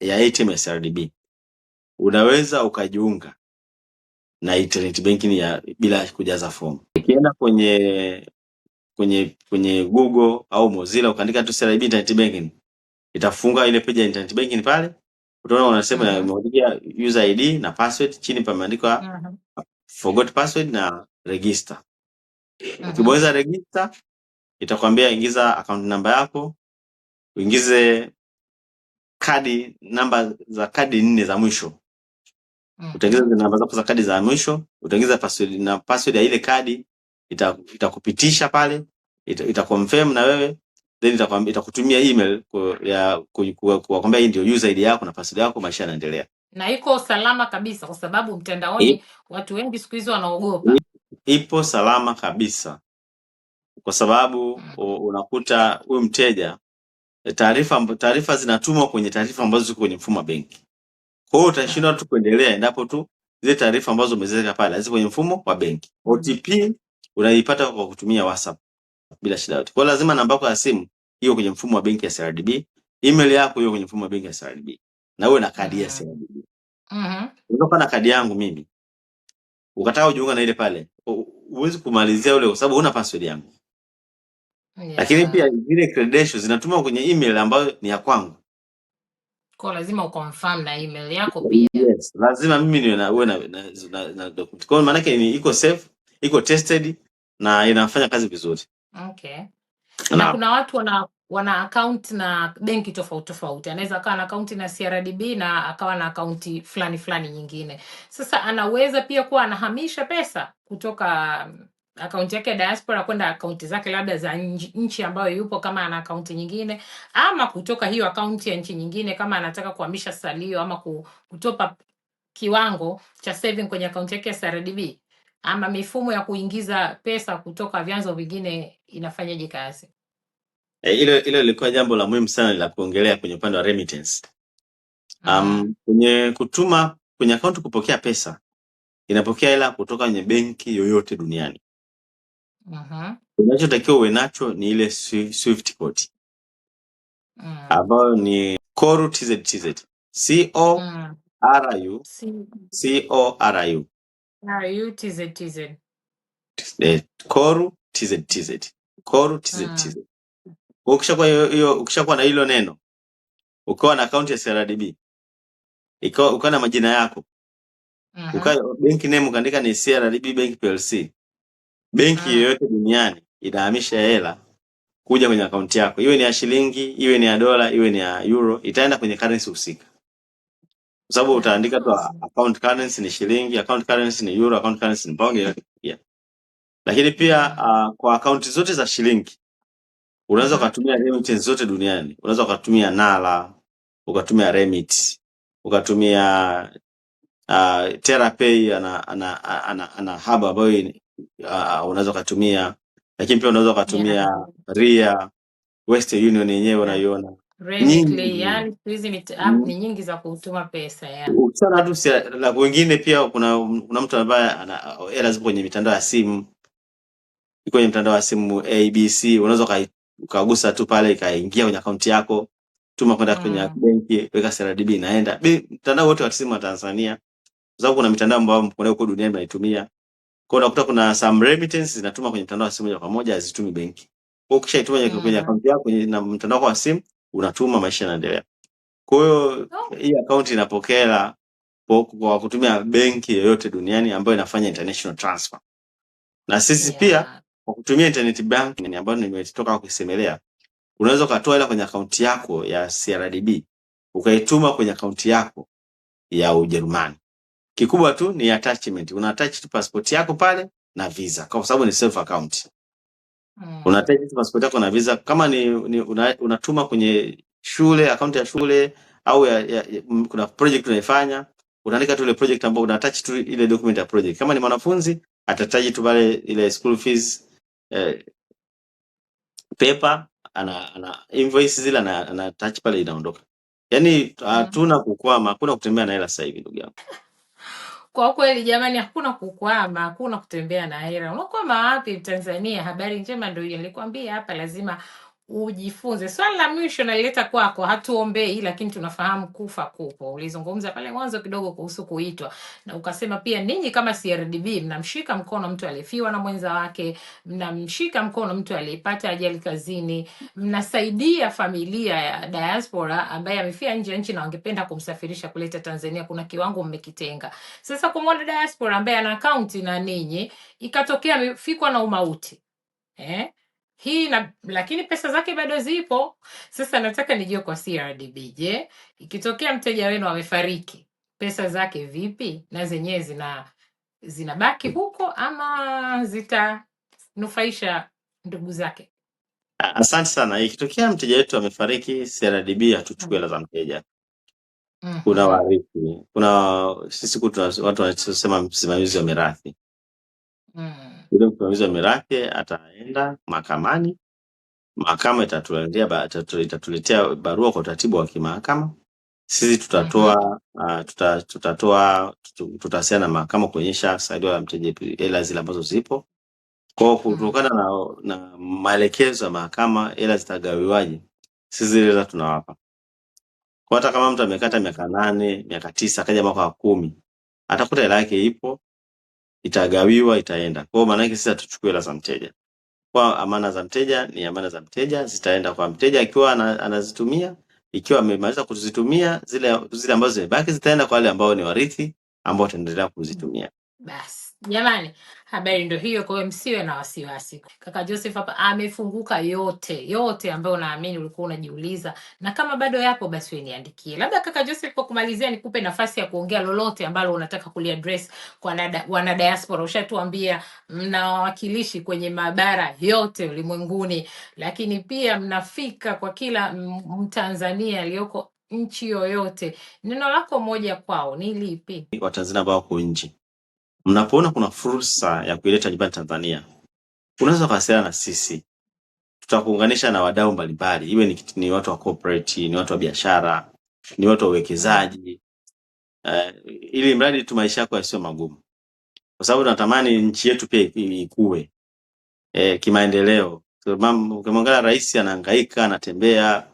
ATM ya CRDB unaweza ukajiunga na internet banking ya bila kujaza fomu. Ukienda kwenye Google au Mozilla ukaandika tu CRDB internet banking, itafunga ile page ya internet banking pale, utaona wanasema imeandika user ID na password, chini pameandikwa forgot password na register. Ukibonyeza register, itakwambia ingiza account number yako, uingize kadi namba za kadi nne za mwisho. Utaingiza zile namba zako za kadi za mwisho, utaingiza password na password ya ile kadi itakupitisha pale, ita confirm na wewe, then itakutumia email ya kukwambia hii ndio user ID yako na password yako, maisha yanaendelea. Na iko salama kabisa, kwa sababu mtandaoni watu wengi siku hizi wanaogopa. Ipo salama kabisa, kwa sababu unakuta huyu mteja taarifa zinatumwa kwenye taarifa ambazo ziko kwenye mfumo wa benki. Kwa hiyo utashindwa tu kuendelea endapo tu zile taarifa ambazo umeziweka pale haziko kwenye mfumo wa benki. OTP unaipata kwa kutumia WhatsApp bila shida yoyote. Kwa hiyo lazima namba yako ya simu iwe kwenye mfumo wa benki ya CRDB, email yako iwe kwenye mfumo wa benki ya CRDB na uwe na kadi ya CRDB. Unaweza kuwa na kadi yangu mimi ukataka kujiunga na ile pale, huwezi kumalizia ule kwa sababu huna password yangu. Lakini pia zile credentials zinatumwa kwenye email ambayo ni ya kwangu. Kwa lazima uconfirm na email yako pia. Yes, lazima mimi niwe na uwe na document. Kwa hiyo maana yake ni iko safe, iko tested na inafanya kazi vizuri. Okay. Na kuna watu wana account na benki tofauti tofauti. Anaweza akawa na account na CRDB na akawa na akaunti fulani fulani nyingine. Sasa anaweza pia kuwa anahamisha pesa kutoka akaunti yake ya diaspora kwenda akaunti zake labda za nchi ambayo yupo kama ana akaunti nyingine, ama kutoka hiyo akaunti ya nchi nyingine kama anataka kuhamisha salio ama kutop up kiwango cha saving kwenye akaunti yake ya CRDB, ama mifumo ya kuingiza pesa kutoka vyanzo vingine inafanyaje kazi? Hilo lilikuwa jambo la muhimu sana la kuongelea kwenye upande wa remittance. Kwenye kutuma kwenye akaunti kupokea pesa, inapokea hela kutoka kwenye benki yoyote duniani. Unachotakiwa uwe nacho ni ile Swift code ambayo ni CORU TZTZ. C O R U C C O R U. R U T Z T Z. CORU TZTZ. CORU TZTZ. Kwa ukishakuwa hiyo hiyo ukishakuwa na hilo neno, ukawa na akaunti ya CRDB, ikawa ukawa na majina yako, ukawa bank name ukaandika ni CRDB Bank PLC. Benki yoyote duniani inahamisha hela kuja kwenye akaunti yako, iwe ni ya shilingi, iwe ni ya dola, iwe ni ya euro, itaenda kwenye currency husika. Kwa sababu utaandika tu account currency ni shilingi, account currency ni euro, account currency ni pound, yeah. Lakini pia kwa akaunti zote za shilingi unaweza ukatumia remittance zote duniani. Unaweza ukatumia Nala, ukatumia Remit, ukatumia TerraPay ana hub ambayo unaweza ukatumia, lakini pia unaweza ukatumia Ria, Western Union yenyewe unaiona Remitly, nyingi. yani siku hizi app ni nyingi za kutuma pesa ya. Ukisema tu la wengine pia kuna mtu ambaye ana hela zipo kwenye mitandao ya simu, iko kwenye mtandao wa simu ABC, unaweza ukagusa tu pale ikaingia kwenye akaunti yako, tuma kwenda kwenye benki, weka CRDB inaenda. Mtandao wote wa simu wa Tanzania, kwa sababu kuna mitandao ambayo mko nayo huko duniani mnaitumia. Kwa hiyo unakuta kuna some remittance zinatuma kwenye mtandao wa simu moja kwa moja, hazitumi benki. Kwa hiyo ukishaituma kwenye akaunti yako kwenye na mtandao wako wa simu, unatuma, maisha yanaendelea. Kwa hiyo hii akaunti inapokea hela kwa kutumia benki yoyote duniani ambayo inafanya international transfer. Na sisi pia kwa kutumia internet banking ambayo nimetoka kuisemelea, Unaweza ukatoa hela kwenye akaunti yako ya CRDB ukaituma kwenye akaunti yako ya Ujerumani. Kikubwa tu ni attachment, una attach tu passport yako pale na visa, kwa sababu ni self account. Una attach tu passport yako na visa. Kama ni unatuma kwenye shule, akaunti ya shule au kuna project unaifanya, unaandika tu ile project ambayo una attach tu ile document ya project. Kama ni mwanafunzi atataji tu pale ile school fees paper, ana invoice zile ana attach pale, inaondoka. Yaani hatuna kukwama, hakuna kutembea na hela sasa hivi, ndugu yangu. Kwa kweli jamani, hakuna kukwama, hakuna kutembea na hela. Unakwama wapi Tanzania? Habari njema ndio hiyo, nilikwambia hapa lazima ujifunze. Swali la mwisho nalileta kwako, hatuombei, lakini tunafahamu kufa kupo. Ulizungumza pale mwanzo kidogo kuhusu kuitwa na ukasema pia ninyi kama CRDB mnamshika mkono mtu aliyefiwa na mwenza wake, mnamshika mkono mtu aliyepata ajali kazini, mnasaidia familia ya diaspora ambaye amefia nje ya nchi na wangependa kumsafirisha kuleta Tanzania. Kuna kiwango mmekitenga. Sasa kwa mwana diaspora ambaye ana akaunti na ninyi, ikatokea amefikwa na umauti eh? Hii na, lakini pesa zake bado zipo. Sasa nataka nijue kwa CRDB, je, ikitokea mteja wenu amefariki, pesa zake vipi? Na zenyewe zinabaki huko ama zitanufaisha ndugu zake? Asante sana. Ikitokea mteja wetu amefariki, CRDB hatuchukui hela za mteja. Kuna warithi, kuna sisi watu wanasema msimamizi wa mirathi. Yule msimamizi wa mirathi ataenda mahakamani, mahakama itatuletea barua kwa utaratibu wa kimahakama. Sisi tutatoa tutatoa tutawasiliana na mahakama kuonyesha salio la mteja, hela zile ambazo zipo. Kwa hiyo kutokana na maelekezo ya mahakama, hela zitagawiwaje, sisi zile hela tunawapa. Kwa hata kama mtu amekata miaka 8, miaka 9, akaja mwaka wa 10, atakuta hela yake ipo, itagawiwa, itaenda. Kwa hiyo maana yake sisi hatuchukui hela za mteja. Kwa amana za mteja ni amana za mteja, zitaenda kwa mteja akiwa anazitumia. Ikiwa amemaliza kuzitumia, zile ambazo zimebaki zitaenda kwa wale ambao ni warithi ambao wataendelea kuzitumia. Basi jamani, habari ndio hiyo. Kwa hiyo msiwe na wasiwasi. Kaka Joseph hapa amefunguka yote yote ambayo naamini ulikuwa unajiuliza, na kama bado yapo basi wewe niandikie. Labda kaka Joseph, kwa kumalizia, nikupe nafasi ya kuongea lolote ambalo unataka kuliaddress kwa wana diaspora. Ushatuambia mna wawakilishi kwenye mabara yote ulimwenguni, lakini pia mnafika kwa kila Mtanzania aliyoko nchi yoyote. Neno lako moja kwao ni lipi? Watanzania ambao wako nje, mnapoona kuna fursa ya kuileta nyumbani Tanzania, unaweza kuwasiliana na sisi, tutakuunganisha na wadau mbalimbali, iwe ni watu wa corporate, ni watu wa biashara, ni watu wa uwekezaji, ili mradi tu maisha yako yasiyo magumu, kwa sababu tunatamani nchi yetu pia ikue kimaendeleo. Ukimwangalia rais anahangaika, anatembea,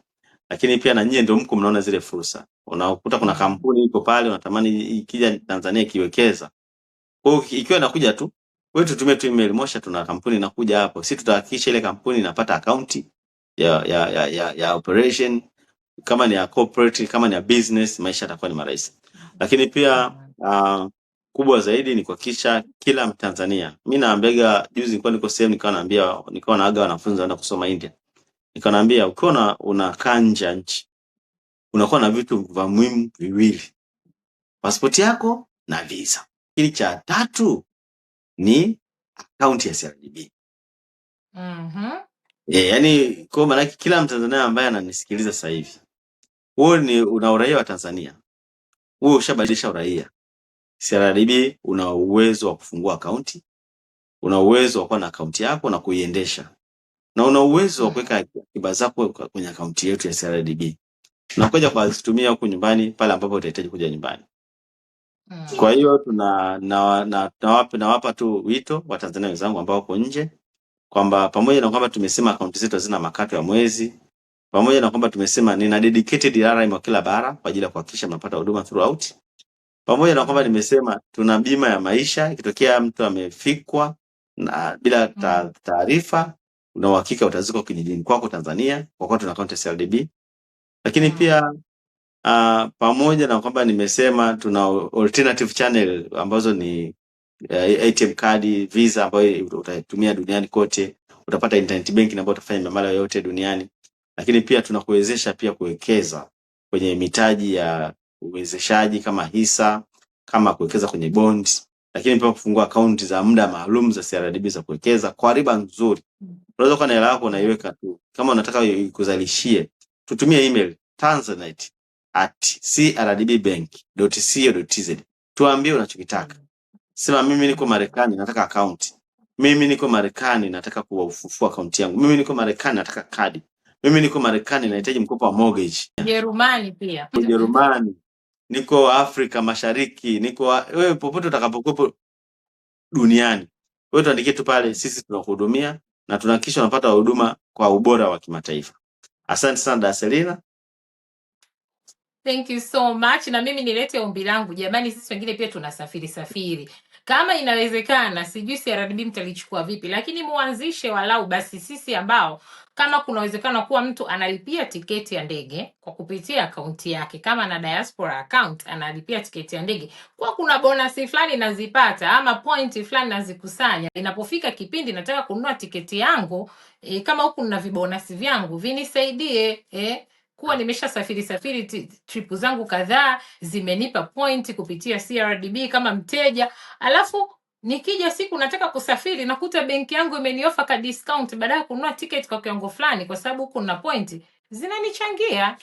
lakini pia na nyie ndio mko mnaona zile fursa. Unakuta kuna kampuni iko pale, unatamani ikija Tanzania ikiwekeza. Kwa hiyo ikiwa inakuja tu, wewe tutumie tu email Mosha, tuna kampuni inakuja hapo. Sisi tutahakikisha ile kampuni inapata akaunti ya operation, kama ni ya corporate, kama ni ya business, maisha yatakuwa ni marahisi. Lakini pia kubwa zaidi ni kuhakikisha kila Mtanzania, mi naambiaga, juzi nilikuwa niko sehemu nikawa naambia, nikawa naaga wanafunzi wanaenda kusoma India, nikawa naambia ukiwa unakaa nje ya nchi unakuwa na vitu vya muhimu viwili, pasipoti yako na visa. Lakini cha tatu ni akaunti ya CRDB. Yani kwa maana yake kila Mtanzania ambaye ananisikiliza sasa hivi, wewe ni una uraia wa Tanzania, wewe ushabadilisha uraia, CRDB una uwezo wa kufungua akaunti, una uwezo wa kuwa na akaunti yako na kuiendesha, na una uwezo wa kuweka akiba zako kwenye akaunti yetu ya CRDB na kuja kuzitumia huku nyumbani pale ambapo utahitaji kuja nyumbani. Kwa hiyo tuna na, na, nawapa, nawapa tu wito wa Tanzania wenzangu ambao wako nje kwamba pamoja na kwamba tumesema akaunti zetu hazina makato ya mwezi, pamoja na kwamba tumesema nina dedicated RM wa kila bara kwa ajili ya kuhakikisha mnapata huduma throughout, pamoja na kwamba nimesema tuna bima ya maisha, ikitokea mtu amefikwa na bila taarifa, una uhakika utazikwa kijijini kwako Tanzania, kwa kuwa tuna akaunti ya CRDB. Lakini pia pamoja na kwamba nimesema tuna alternative channel ambazo ni ATM card, Visa ambayo utaitumia duniani kote, utapata internet banking ambayo utafanya miamala yote duniani. Lakini pia tunakuwezesha pia kuwekeza kwenye mitaji ya uwezeshaji kama hisa, kama kuwekeza kwenye bonds, lakini pia kufungua akaunti za muda maalum za CRDB za kuwekeza kwa riba nzuri. Unaweza kuwa na hela yako unaiweka tu, kama unataka ikuzalishie, tutumie email tanzanite@crdbbank.co.tz, tuambie unachokitaka. Sema mimi niko Marekani nataka akaunti, mimi niko Marekani nataka kuufufua akaunti yangu, mimi niko Marekani nataka kadi, mimi niko Marekani nahitaji mkopo wa mortgage, Ujerumani pia. Ujerumani, niko Afrika Mashariki, niko wewe, popote utakapokuwepo duniani, wewe tuandikie tu pale, sisi tunakuhudumia na tunahakikisha unapata huduma kwa ubora wa kimataifa. Asante sana Daselina. Thank you so much. Na mimi nilete ombi langu jamani, sisi wengine pia tunasafiri safiri, kama inawezekana, sijui CRDB mtalichukua vipi, lakini muanzishe walau basi sisi ambao kama kuna uwezekano kuwa mtu analipia tiketi ya ndege kwa kupitia akaunti yake, kama na diaspora account analipia tiketi ya ndege, kwa kuna bonus fulani nazipata ama point fulani nazikusanya, inapofika kipindi nataka kununua tiketi yangu kama huku nina vibonus vyangu vinisaidie kuwa nimesha safiri safiri trip zangu kadhaa zimenipa point kupitia CRDB kama mteja, alafu nikija siku nataka kusafiri nakuta benki yangu imeniofa ka discount baada ya kununua ticket kwa kiwango fulani, kwa sababu huku na point zinanichangia,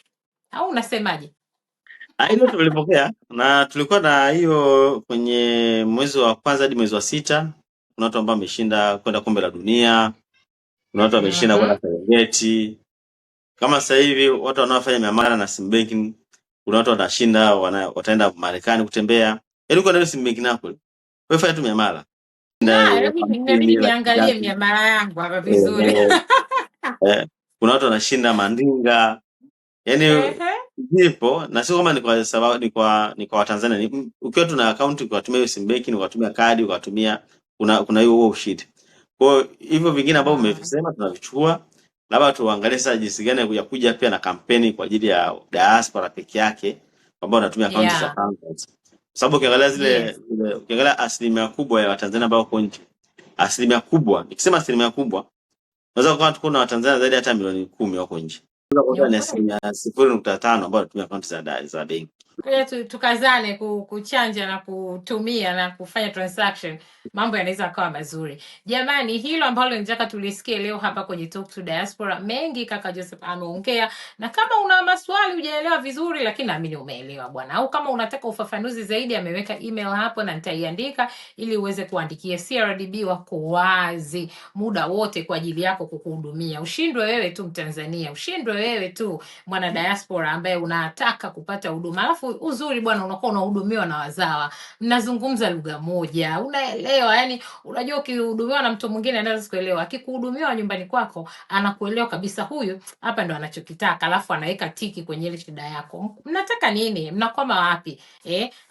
au unasemaje? Ah, hilo tulipokea na tulikuwa na hiyo kwenye mwezi wa kwanza hadi mwezi wa sita. Kuna watu ambao wameshinda kwenda kombe la dunia, kuna watu wameshinda kwenda Serengeti. Kama sasa hivi watu wanaofanya miamala na sim banking, kuna watu wanashinda wataenda Marekani kutembea. Yaani uko na hiyo sim banking yako, wewe fanya tu miamala na Na elfu inabidi hamsini, laki niangalie ngapi. miamala yangu hapa vizuri. Kuna watu wanashinda mandinga, yaani zipo, na sio kama ni kwa sababu ni kwa Watanzania. Ukiwa tuna akaunti ukatumia hiyo sim banking, ukatumia kadi, ukatumia kuna hiyo huo ushindi. Kwa hiyo hivyo vingine ambavyo mmevisema tunavichukua, labda tuangalie sasa jinsi gani ya kuja pia na kampeni kwa ajili ya diaspora peke yake ambao wanatumia akaunti za Tanzania. Kwa sababu ukiangalia zile, zile ukiangalia asilimia kubwa ya Watanzania ambao wako nje, asilimia kubwa, nikisema asilimia kubwa, unaweza kuwa tuko na Watanzania zaidi hata milioni 10 wako nje. Ni Unaweza kuta ni ukweli. 0.5% ambao wanatumia akaunti za benki. Kwa hiyo tukazane kuchanja na kutumia na kufanya transaction, mambo yanaweza akawa mazuri. Jamani, hilo ambalo nitaka tulisikie leo hapa kwenye Talk to Diaspora. Mengi kaka Joseph ameongea, na kama una maswali hujaelewa vizuri, lakini naamini umeelewa bwana, au kama unataka ufafanuzi zaidi, ameweka email hapo na nitaiandika ili uweze kuandikia. CRDB wako wazi muda wote kwa ajili yako kukuhudumia. Ushindwe wewe tu Mtanzania, ushindwe wewe tu mwana diaspora ambaye unataka kupata huduma. Alafu uzuri bwana, unakuwa unahudumiwa na wazawa, mnazungumza lugha moja, unaelewa. Yani unajua ukihudumiwa na mtu mwingine anaweza kuelewa, akikuhudumiwa nyumbani kwako anakuelewa kabisa, huyu hapa ndo anachokitaka, alafu anaweka tiki kwenye ile shida yako. Mnataka nini? Mnakwama wapi?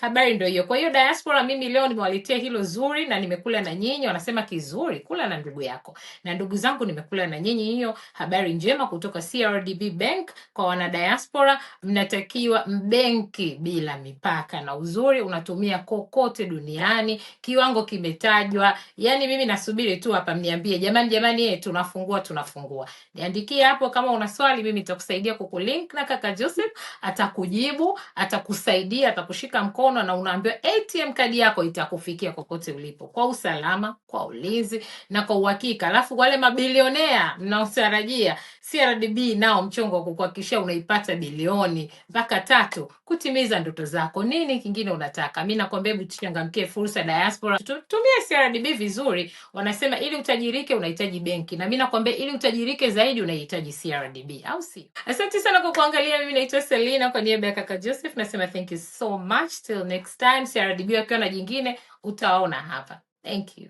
Habari ndio hiyo. Kwa hiyo diaspora, mimi leo nimewaletea hilo zuri na nimekula na nyinyi. Wanasema kizuri kula na ndugu yako, na ndugu zangu nimekula na nyinyi hiyo habari njema kutoka CRDB Bank kwa wana diaspora. Mnatakiwa mbenki bila mipaka, na uzuri unatumia kokote duniani, kiwango kimetajwa. Yani mimi nasubiri tu hapa mniambie, jamani, jamani, tunafungua tunafungua. Niandikie hapo kama una swali, mimi nitakusaidia kukulink na kaka Joseph, atakujibu, atakusaidia, atakushika mkono, na unaambiwa ATM kadi yako itakufikia kokote ulipo kwa usalama, kwa ulinzi na kwa uhakika. Alafu wale mabilionea mnaotarajia, CRDB nao mchongo wa kukuhakikishia unaipata bilioni mpaka tatu kutimiza ndoto zako. Nini kingine unataka? Mi nakwambia, hebu tuchangamkie fursa diaspora, tutumie CRDB vizuri. Wanasema ili utajirike unahitaji benki, na mi nakwambia ili utajirike zaidi unahitaji CRDB, au si? Asante sana kwa kuangalia. Mimi naitwa Selina, kwa niaba ya kaka Joseph nasema thank you so much, till next time. CRDB wakiwa na jingine utaona hapa. Thank you.